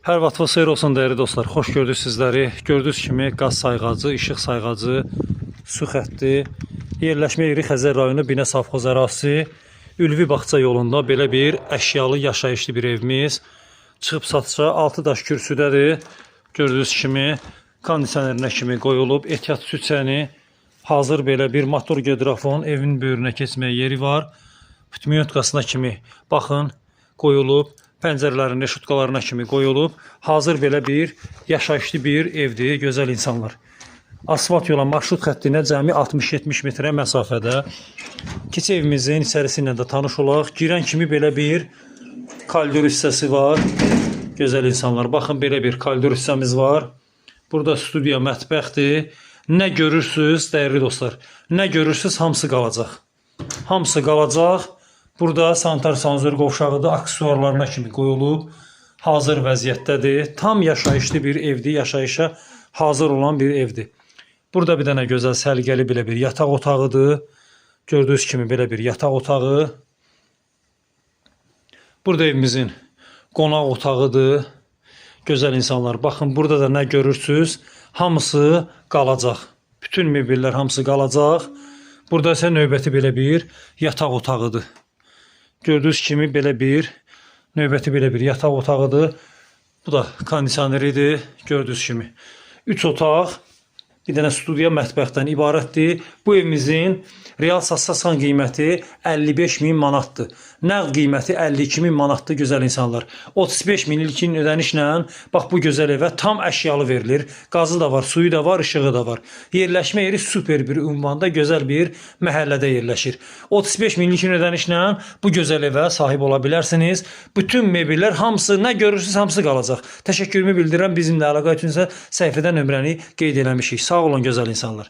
Hər vaxtınız xeyir olsun dəyərli dostlar. Xoş gördük sizləri. Gördüyünüz kimi qaz sayğacı, işıq sayğacı, su xətti, yerləşmə yeri Xəzər rayonu Binə sovxoz ərazisi, Ülvi bağça yolunda belə bir əşyalı yaşayışlı bir evimiz çıxıb satışa, 6 daş kürsüdədir. Gördüyünüz kimi kondisionerinə kimi qoyulub, ehtiyat süçəni, hazır belə bir motor gidrofon, evin böyrünə keçməyə yeri var. Ptmyotkasına kimi baxın qoyulub, pəncərələrin reşutkalarına kimi qoyulub. Hazır belə bir yaşayışlı bir evdir, gözəl insanlar. Asfalt yola marşrut xəttinə cəmi 60-70 metrə məsafədə. Keçək evimizin içərisi ilə də tanış olaq. Girən kimi belə bir koridor hissəsi var. Gözəl insanlar, baxın belə bir koridor hissəmiz var. Burada studiya, mətbəxdir. Nə görürsüz, dəyərli dostlar? Nə görürsüz, hamısı qalacaq. Hamısı qalacaq. Burada sanitar sanzor qovşağıdır, aksesuarlarına kimi qoyulub. Hazır vəziyyətdədir. Tam yaşayışlı bir evdir, yaşayışa hazır olan bir evdir. Burada bir dənə gözəl səliqəli belə bir yataq otağıdır. Gördüyünüz kimi belə bir yataq otağı. Burada evimizin qonaq otağıdır. Gözəl insanlar, baxın burada da nə görürsüz? Hamısı qalacaq. Bütün mebellər hamısı qalacaq. Burada isə növbəti belə bir yataq otağıdır. Gördüyünüz kimi belə bir növbəti belə bir yataq otağıdır. Bu da kondisioneridir. Gördüyünüz kimi. 3 otaq, bir dənə studiya, mətbəxdən ibarətdir. Bu evimizin real satsan qiyməti 55 min manatdır. Nəqd qiyməti 52 min manatdır, gözəl insanlar. 35 min ilkin ödənişlə bax bu gözəl evə tam əşyalı verilir. Qazı da var, suyu da var, işığı da var. Yerləşmə yeri super bir ünvanda, gözəl bir məhəllədə yerləşir. 35 min ilkin ödənişlə bu gözəl evə sahib ola bilərsiniz. Bütün mebellər hamısı nə görürsüz hamısı qalacaq. Təşəkkürümü bildirirəm. Bizimlə əlaqə üçün isə səhifədə nömrəni qeyd eləmişik. Sağ olun gözəl insanlar.